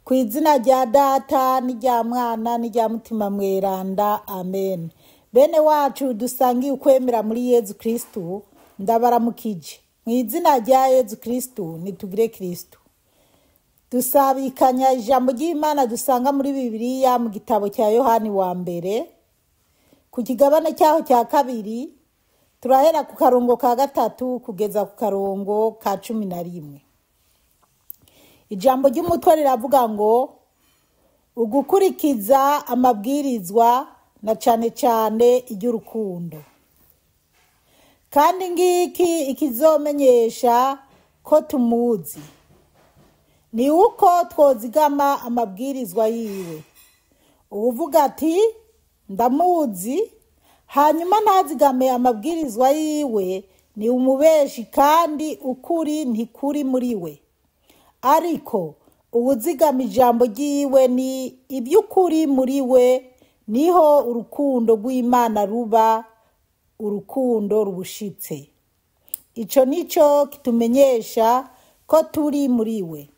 Ku izina rya Data n'irya Mwana n'irya Mutima Mweranda, amen. Bene wacu dusangiye ukwemera muri Yezu Kristu, ndabaramukije. Mu izina rya Yezu Kristu, nitugire Kristu. Dusabikanya ijambo ry'Imana dusanga muri Bibiliya mu gitabo cya Yohani wa mbere, ku kigabane cyaho cya kabiri, turahera ku karongo ka 3 kugeza ku karongo ka 11. Ijambo ry'umutwe riravuga ngo ugukurikiza amabwirizwa na cane cane iry'urukundo. Kandi ngiki ikizomenyesha ko tumuzi ni uko twozigama amabwirizwa yiwe. Uwuvuga ati ndamuzi, hanyuma ntazigame amabwirizwa yiwe, ni umubeshi kandi ukuri ntikuri muri we. Ariko uwuzigama ijambo ryiwe ni iby'ukuri muri we, niho urukundo rw'Imana ruba urukundo rubushitse. Ico nico kitumenyesha ko turi muri we.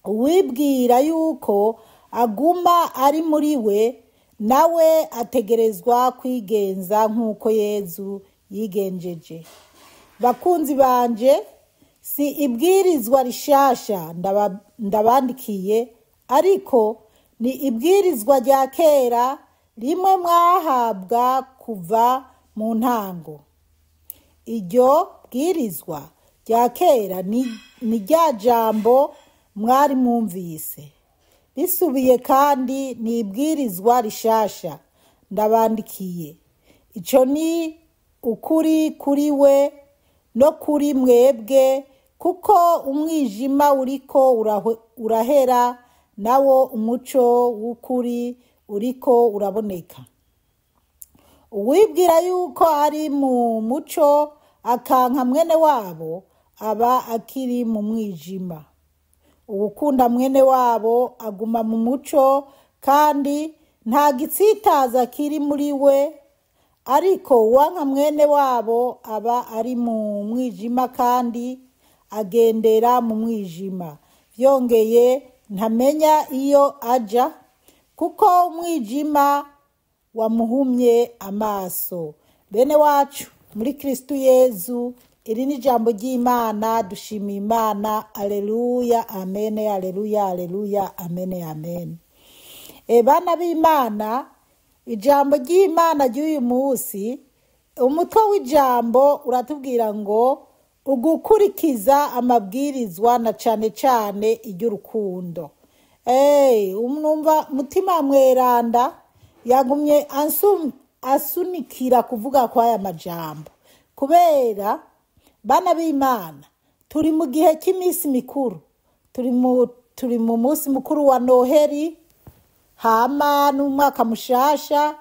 Uwibwira yuko aguma ari muri we, nawe ategerezwa kwigenza nk'uko Yezu yigenjeje. Bakunzi banje, si ibwirizwa rishasha ndabandikiye, ariko ni ibwirizwa rya kera rimwe mwahabwa kuva mu ntango. Iryo bwirizwa rya kera ni rya jambo mwari mwumvise. Bisubiye kandi ni ibwirizwa rishasha ndabandikiye. Ico ni ukuri kuri we no kuri mwebwe, kuko umwijima uriko urahera, nawo umuco w'ukuri uriko uraboneka. Uwibwira yuko ari mu muco akanka mwene wabo, aba akiri mu mwijima. Uwukunda mwene wabo aguma mu muco, kandi nta gitsitaza kiri muri we. Ariko uwanka mwene wabo aba ari mu mwijima kandi agendera mu mwijima. Vyongeye ntamenya iyo aja, kuko umwijima wamuhumye amaso. Bene wacu muri Kristu Yezu, iri ni ijambo ry'Imana, dushimiye Imana. Aleluya, amen, aleluya, aleluya, amen, amen. Bana b'Imana, ijambo ry'Imana ry'uyu munsi, umutwe w'ijambo uratubwira ngo ugukurikiza amabwirizwa na cane cane iry'urukundo. Umwumva Mutima Mweranda yagumye asunikira kuvuga kw'aya majambo, kubera bana b'Imana turi mu gihe cy'iminsi mikuru, turi mu munsi mukuru wa Noheri, hama n'umwaka mushasha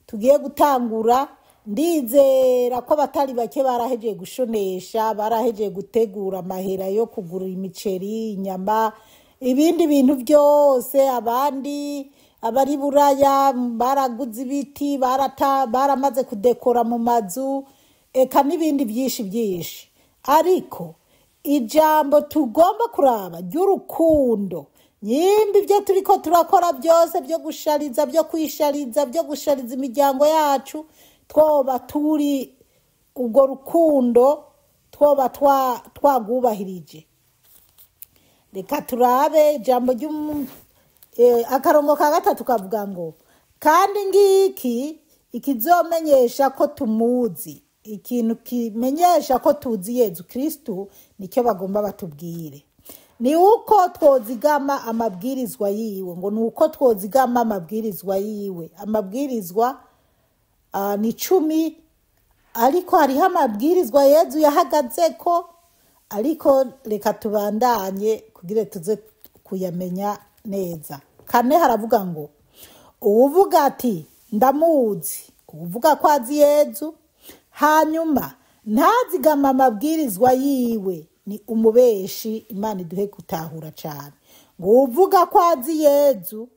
tugiye gutangura. Ndizera ko abatari bake barahejeye gushonesha, barahejeye gutegura amahera yo kugura imiceri, inyama, ibindi bintu byose. Abandi abari Buraya baraguze ibiti, baramaze kudekora mu mazu, eka n'ibindi byinshi byinshi. Ariko ijambo tugomba kuraba ry'urukundo, nyimba ibyo turiko turakora byose byo gushariza, byo kwishariza, byo gushariza imiryango yacu, twoba turi ubwo rukundo twoba twagubahirije. Reka turabe ijambo akarongo ka 3 kavuga ngo kandi ngiki ikizomenyesha ko tumuzi. Ikintu kimenyesha ko tuzi Yezu Kristu nicyo bagomba batubwire, ni uko twozigama amabwirizwa yiwe. Ngo ni uko twozigama amabwirizwa yiwe. Amabwirizwa ni 10, ariko hariho amabwirizwa Yezu yahagazeko, ariko reka tubandanye kugira tuze kuyamenya neza. 4 haravuga ngo uwuvuga ati ndamuzi, uwuvuga ko azi Yezu, hanyuma ntazigama amabwirizwa yiwe, ni umubeshi. Imana iduhe gutahura cyane. Ngo uwuvuga ko azi Yezu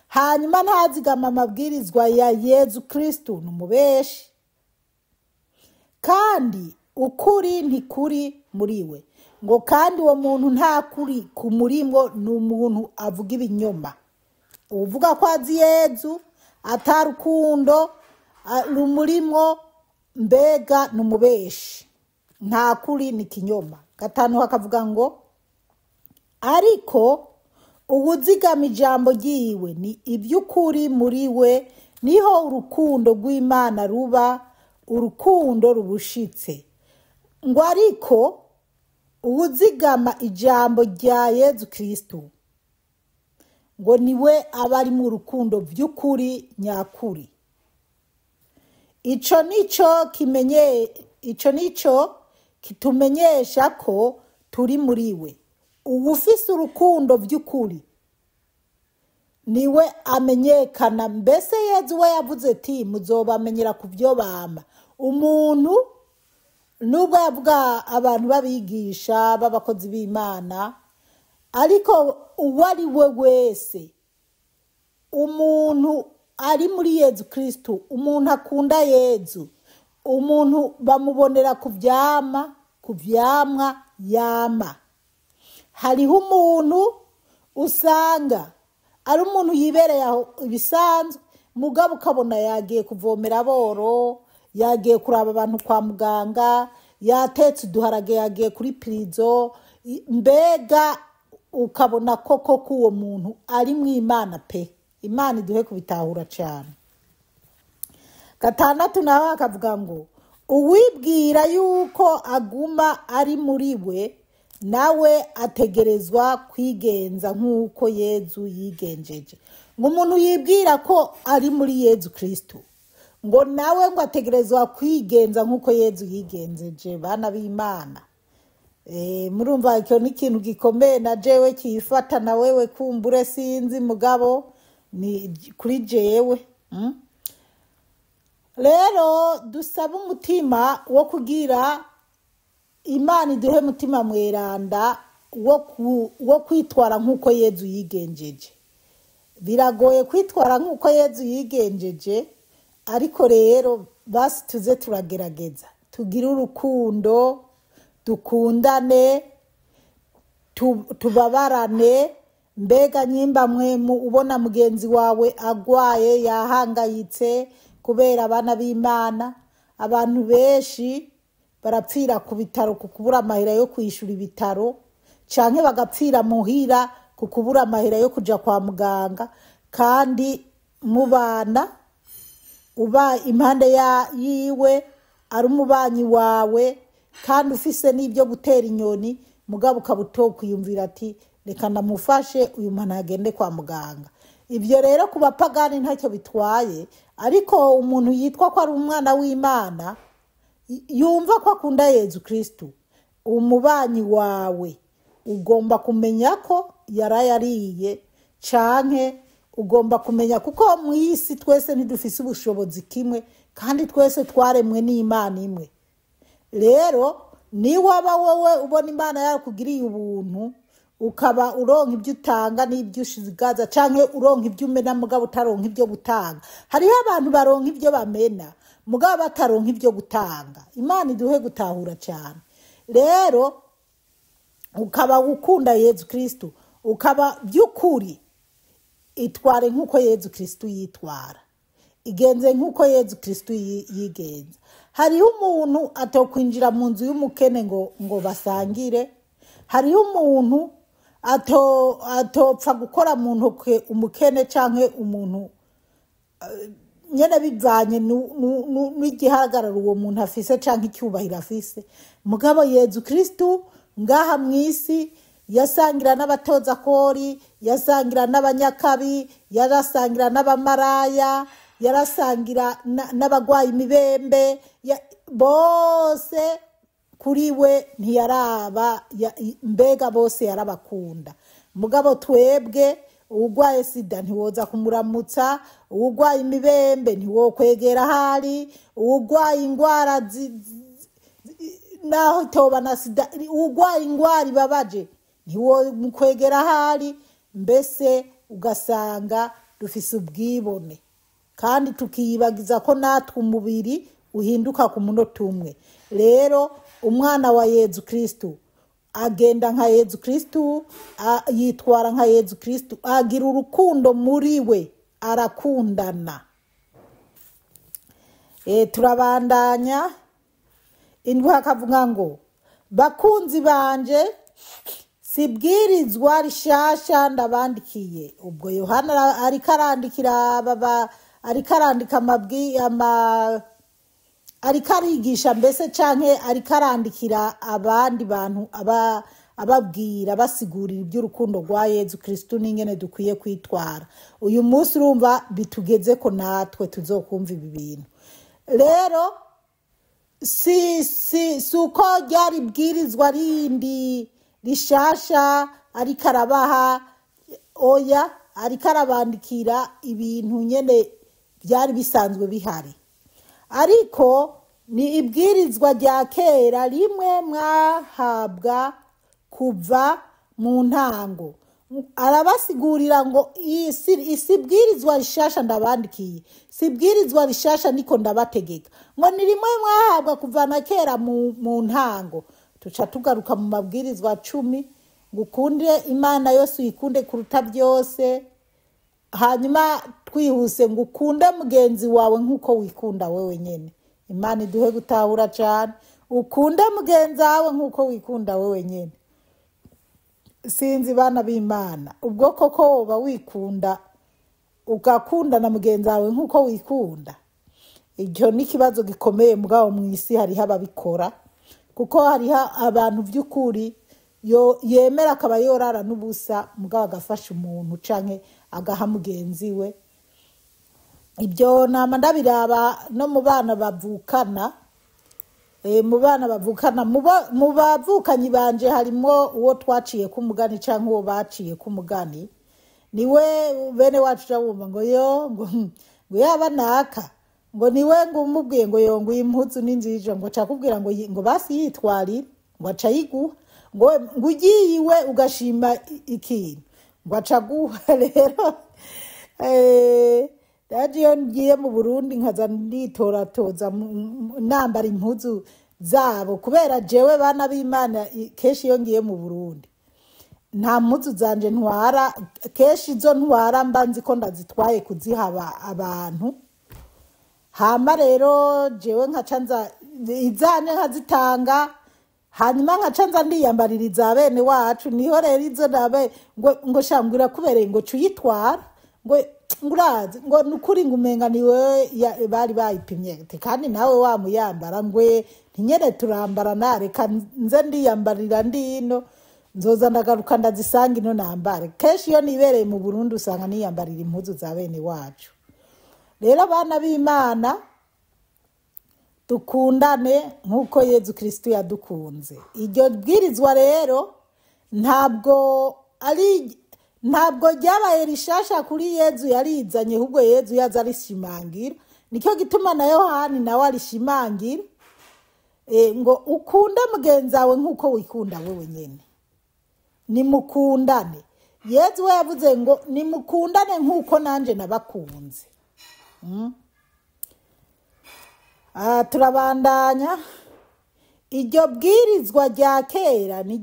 hanyuma ntazigama amabwirizwa ya Yezu Kristu, ni umubeshi, kandi ukuri ntikuri muri we. Ngo kandi uwo muntu nta kuri kumurimwo, ni umuntu avuga ibinyoma. Uvuga ko azi Yezu atarukundo rumurimwo, mbega ni umubeshi, nta kuri, ni kinyoma. 5 hakavuga ngo ariko uwuzigama ijambo ryiwe ni iby'ukuri muri we, niho urukundo rw'Imana ruba urukundo rubushitse. Ngo ariko uwuzigama ijambo rya Yezu Kristo ngo niwe aba ari mu rukundo by'ukuri nyakuri. Ico nico kitumenyesha ko turi muri we. Uwufise urukundo by'ukuri niwe amenyekana. Mbese Yezu we yavuze ati muzobamenyera ku byo bama. Umuntu nubwo yavuga abantu babigisha b'abakozi b'Imana, ariko uwo ari we wese, umuntu ari muri Yezu Kristo, umuntu akunda Yezu, umuntu bamubonera ku vyama, ku vyamwa yama. Hariho umuntu usanga ari umuntu yibereye aho ibisanzwe, mugabo ukabona yagiye kuvomera aboro, yagiye kuraba abantu kwa muganga, yatetse uduharage, yagiye kuri prison, mbega ukabona koko ko uwo muntu ari mu Imana pe. Imana iduhe kubitahura cyane. 6 nawe akavuga ngo uwibwira yuko aguma ari muri we, nawe ategerezwa kwigenza nk'uko Yezu yigenjeje. Ngo umuntu yibwira ko ari muri Yezu Kristo, ngo nawe ngo ategerezwa kwigenza nk'uko Yezu yigenjeje. Bana b'Imana, murumva icyo ni ikintu gikomeye na jewe kiyifata na wewe kumbure sinzi, mugabo ni kuri jewe. Rero dusaba umutima wo kugira Imana iduhe mutima mweranda wo kwitwara nk'uko Yezu yigenjeje. Biragoye kwitwara nk'uko Yezu yigenjeje, ariko rero basi tuze turagerageza, tugire urukundo, dukundane, tubabarane. Mbega nyimba mwe ubona mugenzi wawe agwaye yahangayitse kubera abana b'Imana, abantu benshi barapfira ku bitaro ku kubura amahera yo kwishura ibitaro, canke bagapfira muhira ku kubura amahera yo kuja kwa muganga, kandi mubana uba impande ya yiwe ari umubanyi wawe, kandi ufise n'ibyo gutera inyoni, mugabo ukabutokwiyumvira ati reka ndamufashe uyu muntu agende kwa muganga. Ibyo rero ku bapagani ntacyo bitwaye, ariko umuntu yitwa ko ari umwana w'Imana, yumva ko akunda Yezu Kristo, umubanyi wawe ugomba kumenya ko yarayariye, canke ugomba kumenya, kuko mu isi twese ntidufise ubushobozi kimwe, kandi twese twaremwe n'Imana imwe. Rero niwaba wowe ubona Imana yakugiriye ubuntu, ukaba uronka ibyo utanga n'ibyo ushigaza, canke uronka ibyo umena mugabo utaronka ibyo gutanga. Hariho abantu baronka ibyo bamena mugabo bataronka ibyo gutanga. Imana iduhe gutahura cyane. Rero ukaba ukunda Yezu Kristo, ukaba by'ukuri itware nk'uko Yezu Kristo yitwara, igenze nk'uko Yezu Kristo yigenza. Hariho umuntu atokwinjira mu nzu y'umukene ngo basangire, hariho umuntu atopfa gukora mu ntoke umukene canke umuntu nyene bivanye n'igihagararo uwo muntu afise canke icyubahiro afise. Mugabo Yezu Kristo ngaha mw'isi yasangira n'abatoza kori, yasangira n'abanyakabi, yarasangira n'abamaraya, yarasangira n'abagwayi imibembe, bose kuri we ntiyaraba, mbega bose yarabakunda. Mugabo twebwe uwugwaye sida ntiwoza kumuramutsa, uwugwaye imibembe ntiwokwegera ahari, uwugwaye ingwara naho toba na sida, uwugwaye ingwara ibabaje ntiwokwegera ahari. Mbese ugasanga dufise ubwibone, kandi tukiyibagiza ko natwe umubiri uhinduka ku munota umwe. Rero umwana wa Yezu Kristo Agenda nka Yezu Kristu, yitwara nka Yezu Kristu, agira urukundo muri we, arakundana. Turabandanya. Indwi hakavuga ngo bakunzi banje, sibwirizwa rishasha ndabandikiye. Ubwo Yohana ariko arandikira aba, ariko arandika amabwi ama ariko arigisha mbese, canke ariko arandikira abandi bantu, ababwira, basigurira iby'urukundo rwa Yezu Kristu n'ingene dukwiye kwitwara. Uyu munsi urumva bitugeze ko natwe tuzokumva ibi bintu. Rero si uko ryari bwirizwa rindi rishasha ariko arabaha, oya, ariko arabandikira ibintu nyene byari bisanzwe bihari, ariko ni ibwirizwa rya kera rimwe mwahabwa kuva mu ntango. Arabasigurira ngo isi bwirizwa rishasha ndabandikiye, si bwirizwa rishasha niko ndabategeka, ngo ni rimwe mwahabwa kuva na kera mu ntango. Tuca tugaruka mu mabwirizwa 10, ngo ukunde Imana yose, uyikunde kuruta byose. Hanyuma twihuse, ngo ukunde mugenzi wawe nk'uko wikunda wewe nyene. Imana iduhe gutahura cyane. Ukunde mugenzi wawe nk'uko wikunda wewe nyene. Sinzi bana b'Imana, ubwo koko woba wikunda ugakunda na mugenzi wawe nk'uko wikunda? Icyo ni ikibazo gikomeye. Mugabo mu isi hariho ababikora, kuko hariho abantu by'ukuri yo yemera akaba yorara n'ubusa, mugabo agafasha umuntu canke agaha mugenzi we. Ibyo nama ndabiraba no mu bana bavukana, mu bana bavukana, mu bavukanyi banje harimo uwo twaciye k'umugani canke uwo baciye k'umugani, niwe bene wacu wumva ngo yo ngo yaba naka, ngo niwe ngo umubwiye ngo yo ngo iyi mpuzu ni nziza, ngo acakubwira ngo basi yitwarire, ngo aca ayiguha, ngo ugiye iwe ugashima ikintu ngo acaguha. Rero daje iyo ngiye mu Burundi nkaza nditoratoza nambara impuzu zabo, kubera jewe bana b'Imana kenshi iyo ngiye mu Burundi nta mpuzu zanje ntwara. Kenshi izo ntwara mba nzi ko ndazitwaye kuziha abantu. Hama rero jewe nkaca nza izanje nkazitanga, hanyuma nkaca nza ndiyambarira iza bene wacu. Niho rero izo nabe ngo shambwira kubereye ngo cuyitwara, ngo ngurazi ngo nukuri ngo umenga ni wewe bari bayipimye, kandi nawe wamuyambara, ngwe ntinyere turambara, nareka nze ndiyambarira ndino, nzoza ndagaruka ndazisanga ino nambare. Kenshi iyo nibereye mu Burundi usanga niyambarira impuzu za bene wacu. Rero abana b'Imana, dukundane nk'uko Yezu Kristu yadukunze. Iryo bwirizwa rero ntabwo ryabaye rishasha kuri Yezu yarizanye, ahubwo Yezu yaza arishimangira. Nicyo gituma na Yohani nawe arishimangira, ngo ukunde mugenzi wawe nk'uko wikunda wewe nyene. Nimukundane. Yezu we yavuze ngo nimukundane nk'uko nanje nabakunze. Turabandanya. Iryo bwirizwa rya kera ni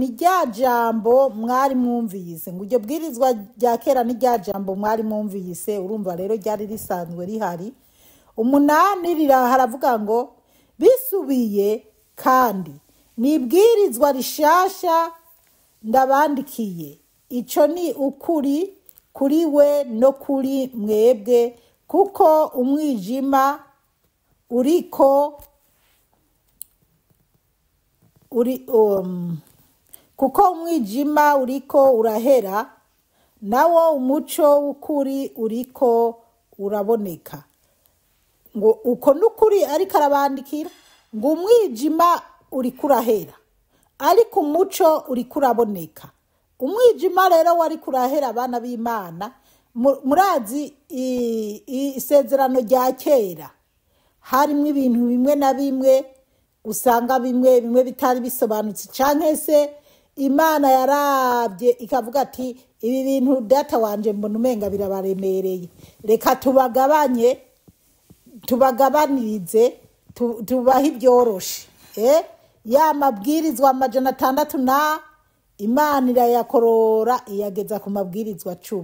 rya jambo mwari mwumvise. Ngo iryo bwirizwa rya kera ni rya jambo mwari mwumvise. Urumva rero ryari risanzwe rihari. 8 haravuga ngo bisubiye kandi ni ibwirizwa rishasha ndabandikiye, ico ni ukuri kuri we no kuri mwebwe, kuko umwijima uriko uri kuko umwijima uriko urahera, nawo umuco w'ukuri uriko uraboneka. Ngo uko n'ukuri ariko arabandikira, ngo umwijima uriko urahera ariko umuco uriko uraboneka. Umwijima rero wari kurahera, abana b'Imana. Murazi isezerano rya kera harimo ibintu bimwe na bimwe usanga bimwe bimwe bitari bisobanutse, canke se Imana yarabye ikavuga ati ibi bintu data wanje mbona umenga birabaremereye, reka tubagabanye, tubagabanirize, tubahe ibyoroshe. Ya mabwirizwa 600 na Imana irayakorora iyageza ku mabwirizwa 10.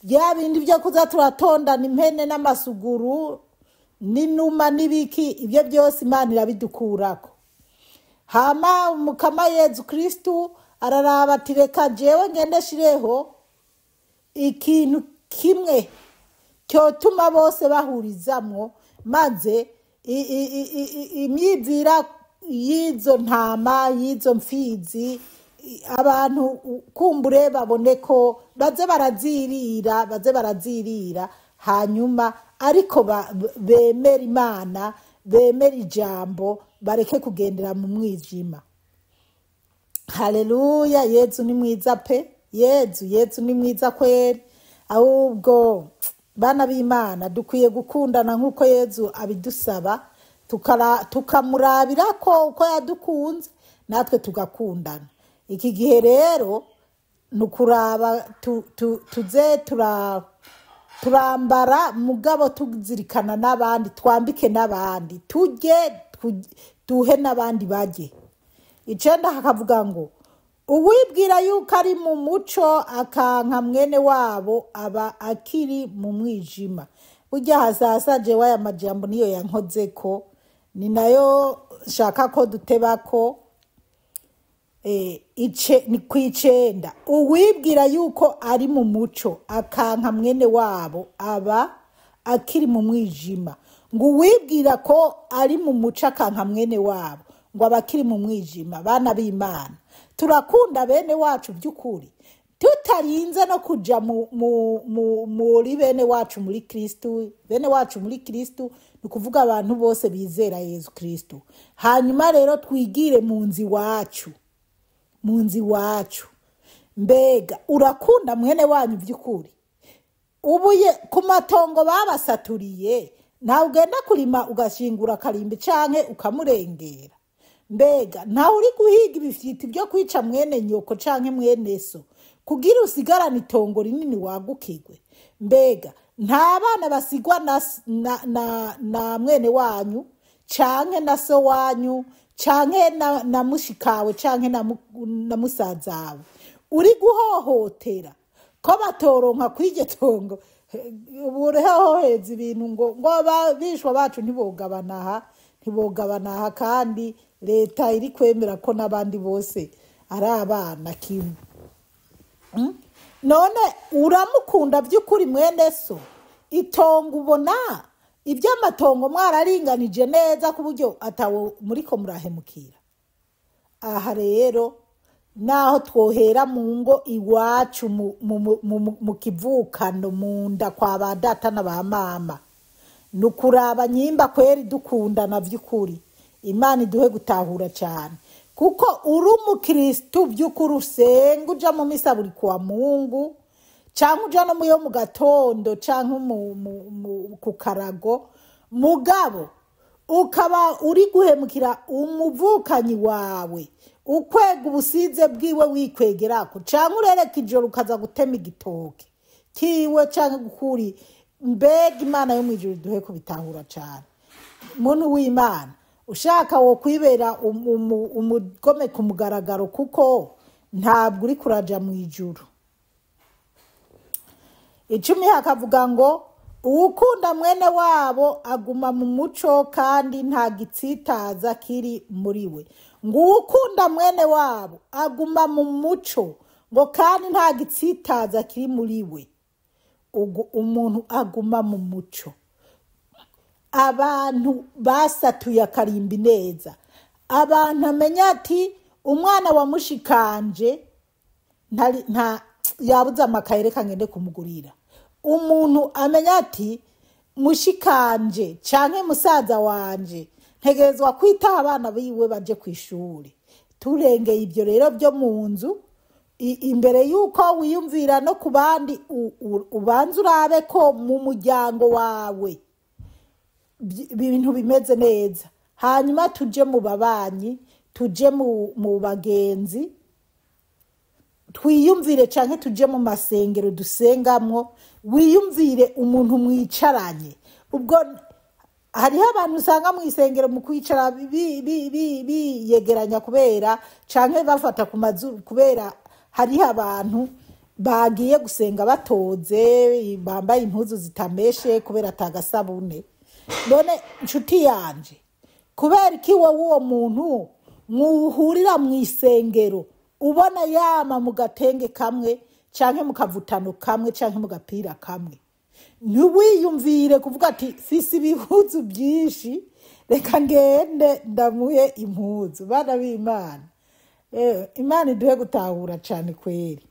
Bya bindi byo kuza turatondana impene n'amasuguru n'inuma n'ibiki, ibyo byose Imana irabidukurako. Hama Umukama Yezu Kristu araraba ati reka jewe ngende shireho ikintu kimwe cyotuma bose bahurizamwo, maze imyizira y'izo ntama y'izo mfizi abantu kumbure babone ko baze barazirira, hanyuma ariko bemera Imana, bemera ijambo, bareke kugendera mu mwijima. Haleluya, Yezu ni mwiza pe, Yezu ni mwiza kweri. Ahubwo bana b'Imana dukwiye gukundana nk'uko Yezu abidusaba, tukamurabira ko uko yadukunze natwe tugakundana. Iki gihe rero nukuraba tuze turambara mugabo tuzirikana n'abandi, twambike n'abandi, tujye duhe n'abandi bajye. 9 hakavuga ngo uwibwira yuko ari mu muco akanka mwene wabo aba akiri mu mwijima. Burya hasasa jewe aya majambo niyo yankozeko, ni nayo nshaka ko dutebako. Ni 9 uwibwira yuko ari mu muco akanka mwene wabo aba akiri mu mwijima. Ngo uwibwira ko ari mu muco akanka mwene wabo ngo aba akiri mu mwijima. Bana b'Imana, turakunda bene wacu by'ukuri, tutarinze no kuja muri bene wacu muri Kristu. Bene wacu muri Kristu ni kuvuga abantu bose bizera Yezu Kristu. Hanyuma rero twigire mu nzi wacu, mu nzi wacu. Mbega urakunda mwene wanyu by'ukuri? Ubuye ku matongo babasaturiye, ntawe ugenda kurima ugashingura karimbi canke ukamurengera. Mbega ntawe uri guhiga ibifyiti byo kwica mwene nyoko canke mwene so kugira usigarane itongo rinini wagukirwe. Mbega nta bana basigwa na mwene wanyu canke na so wanyu canke na mushikawe canke na musazawe uri guhohotera ko batoronka kw'iryo tongo. Uburehoheza ibintu ngo bishwa bacu ntibogabana aha, kandi leta iri kwemera ko n'abandi bose ari abana kimwe. None uramukunda by'ukuri mwene so? Itongo ubona iby'amatongo mwararinganije neza ku buryo atawo muriko murahemukira. Aha rero naho twohera mu ngo iwacu mu kivukano mu nda kwa ba data na ba mama, nukuraba nyimba kweri dukundana by'ukuri. Imana iduhe gutahura cyane, kuko uri umukristu by'ukuri usenga uja mu misa buri kuwa Mungu, canke uja no muyo mu gatondo canke ku karago, mugabo ukaba uri guhemukira umuvukanyi wawe, ukwega ubusize bwiwe wikwegerako, canke urereka ijoro ukaza gutema igitoke kiwe canke gukuri. Mbega Imana yo mw'ijuru iduhe kubitahura cyane. Muntu w'Imana ushaka wo kwibera umugome ku mugaragaro, kuko ntabwo uri kuraja mu ijuru. 10 hakavuga ngo uwukunda mwene wabo aguma mu muco kandi nta gitsitaza kiri muri we. Ngo uwukunda mwene wabo aguma mu muco ngo kandi nta gitsitaza kiri muri we. Umuntu aguma mu muco. Abantu basatuye akarimbi neza, abantu amenya ati umwana wa mushikanje nta yabuze amakaye reka ngende kumugurira. Umuntu amenya ati mushikanje canke musaza wanje ntegerezwa kwitaha abana biwe baje kw'ishuri. Turengeye ibyo rero byo mu nzu, imbere yuko wiyumvira no ku bandi, ubanza urabe ko mu muryango wawe ibintu bimeze neza. Hanyuma tuje mu babanyi, tuje mu bagenzi, twiyumvire canke tuje mu masengero dusengamwo, wiyumvire umuntu mwicaranye. Ubwo Hariho abantu usanga mu isengero mu kwicara biyegeranya kubera canke bafata ku mazuru, kubera hariho abantu bagiye gusenga batoze, bambaye impuzu zitameshe kubera atagasabune. None nshuti yanje, kubera iki wowe uwo muntu muhurira mu isengero ubona yama mu gatenge kamwe canke mu kavutano kamwe canke mu gapira kamwe, ntiwiyumvire kuvuga ati fise ibihuzu byinshi, reka ngende ndamuhe impuzu? Bana b'Imana, Imana iduhe gutahura cane kweri.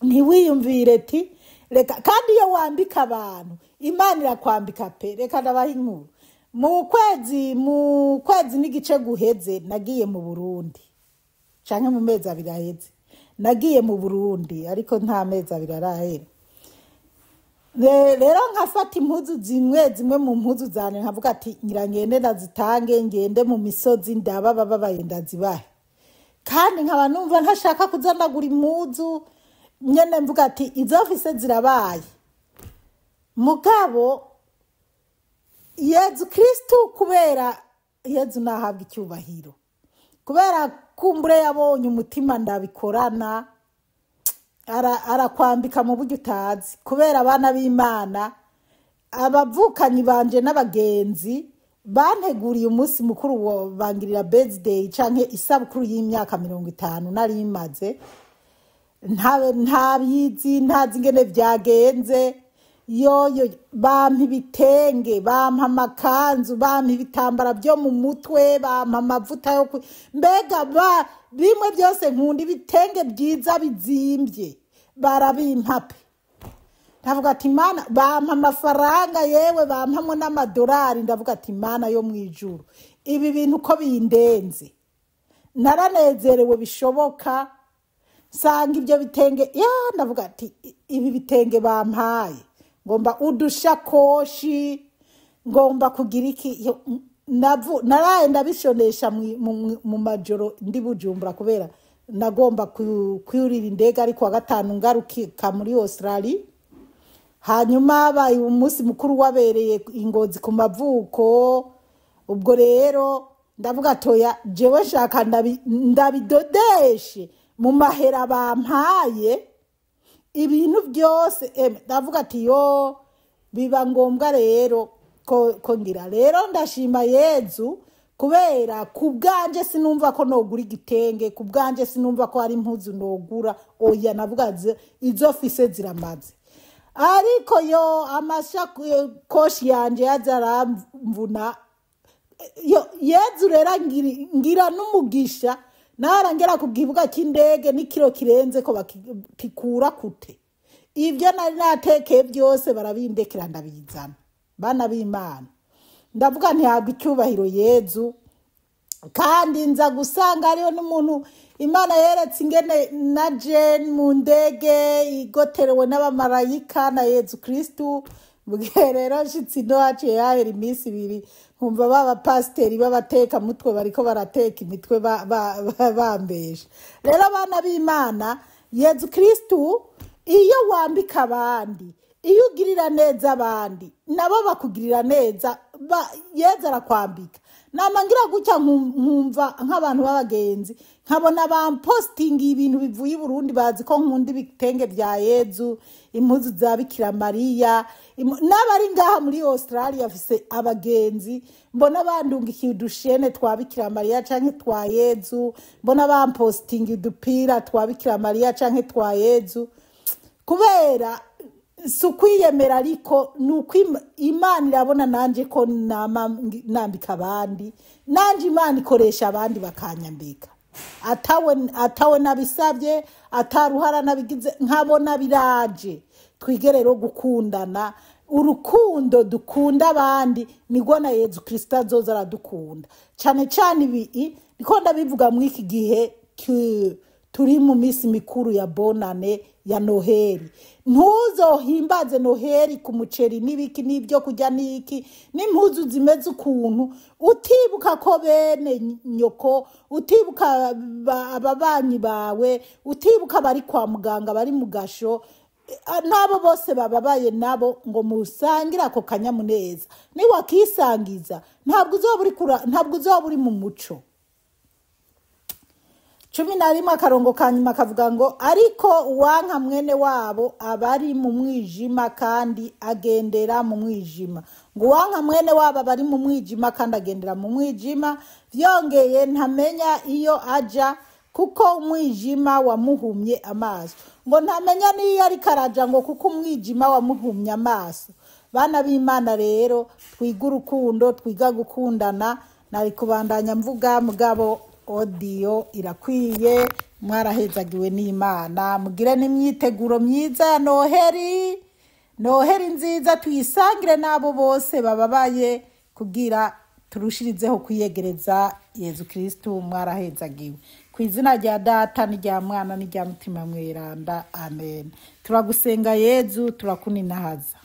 Ntiwiyumvire ati reka. Kandi iyo wambika abantu, Imana irakwambika pe. Reka ndabaha inkuru. Mu kwezi n'igice guheze nagiye mu Burundi, canke mu mezi 2 aheze nagiye mu Burundi, ariko nta mezi 2 arahera. Rero nkafata impuzu zimwe zimwe mu mpuzu zanje, nkavuga ati ngira ngende ndazitange, ngende mu misozi ndaba bababaye ndazibahe. Kandi nkaba numva ntashaka kuzanagura impuzu nyene, mvuga ati izo mfise zirabaye. Mugabo Yezu Kristu, kubera Yezu nahabwa icyubahiro, kubera kumbure yabonye umutima ndabikorana, arakwambika mu buryo utazi. Kubera abana b'Imana, abavukanyi banje n'abagenzi banteguriye umunsi mukuru wo bangirira birthday canke isabukuru y'imyaka 50 nari maze ntabizi, ntazi ingene vyagenze. Yoyo bampa ibitenge, bampa amakanzu, bampa ibitambara byo mu mutwe, bampa amavuta yo mbega ba bimwe byose nkunda, ibitenge byiza bizimbye barabimpa pe. Ndavuga ati Imana, bampa amafaranga, yewe bampamwo n'amadolari. Ndavuga ati Imana yo mu ijuru, ibi bintu uko bindenze. Naranezerewe bishoboka. Nsanga ibyo bitenge ya, ndavuga ati ibi bitenge bampaye, ngomba udushakoshi, ngomba kugira iki. Naraye ndabishonesha mu majoro ndi Bujumbura, kubera nagomba kwurira indege ariko wa gatanu ngaruka muri Australia. Hanyuma habaye umunsi mukuru wabereye Ingozi ku mavuko. Ubwo rero ndavuga toya, jewe nshaka ndabidodeshe mu mahera bampaye ibintu byose. Ndavuga ati yo, biba ngombwa rero ko ngira. Rero ndashima Yezu, kubera ku bwanje sinumva ko nogura igitenge, ku bwanje sinumva ko hari impuzu nogura. Oya, navuga izo fise ziramaze. Ariko yo amashakoshi yanje yaza aramvuna. Yo Yezu rero ngira n'umugisha, narangera ku kibuga cy'indege n'ikiro kirenze ko bakikura kute ibyo nari natekeye byose, barabindekera ndabizana. Bana b'Imana, ndavuga ntihabwa icyubahiro Yezu. Kandi nza gusanga hariho n'umuntu Imana yeretse ingene na jane mu ndege igoterewe n'abamarayika na Yezu Kristu. Mbwiye rero nshitsi ino, haciye hahera iminsi 2, nkumva ba bapasiteri b'abateka mutwe bariko barateka imitwe bambesha. Rero abana b'Imana, Yezu Kristu, iyo wambika abandi, iyo ugirira neza abandi, nabo bakugirira neza. Yezu arakwambika. Nama ngira gutya nkumva nk'abantu b'abagenzi, nkabona bampostinga ibintu bivuye i Burundi, bazi ko nkunda ibitenge bya Yezu, impuzu za Bikira Mariya. N'abari ngaha muri Australia afise abagenzi, mbona bandungikiye udushene twa Bikira Mariya canke twa Yezu, mbona bampostinga udupira twa Bikira Mariya canke twa Yezu. Kubera si ukwiyemera, ariko ni uko Imana irabona nanje ko nama nambika abandi, nanje Imana ikoresha abandi bakanyambika atawe nabisabye, ataruhara nabigize, nkabona biraje. Twige rero gukundana. Urukundo dukunda abandi nirwo na Yezu Kristo azoza aradukunda cyane cyane. Ibi niko ndabivuga muri iki gihe turi mu minsi mikuru ya Bonane, ya Noheri. Ntuzohimbaze Noheri ku muceri n'ibiki n'ibyo kurya n'iki n'impuzu zimeze ukuntu, utibuka ko bene nyoko, utibuka ababanyi bawe, utibuka abari kwa muganga, bari mu gasho. n'abo bose bababaye nabo ngo musangire ako kanyamuneza. Niwakisangiza ntabwo uzoba uri mu muco. 11 akarongo ka nyuma kavuga ngo ariko uwanka mwene wabo aba ari mu mwijima kandi agendera mu mwijima. Ngo uwanka mwene wabo aba ari mu mwijima kandi agendera mu mwijima, vyongeye ntamenya iyo aja kuko umwijima wamuhumye amaso. Ngo ntamenya n'iyo ariko araja ngo kuko umwijima wamuhumye amaso. Bana b'Imana rero twiga urukundo, twiga gukundana. Nari kubandanya mvuga mugabo odiyo irakwiye. Mwarahezagiwe n'Imana, mugire n'imyiteguro myiza ya Noheri, Noheri nziza, tuyisangire n'abo bose bababaye kugira turushirizeho kwiyegereza Yezu Kristu. Mwarahezagiwe ku izina rya Data n'irya Mwana n'irya Mutima Mweranda, amen. Turagusenga Yezu, turakuninahaza.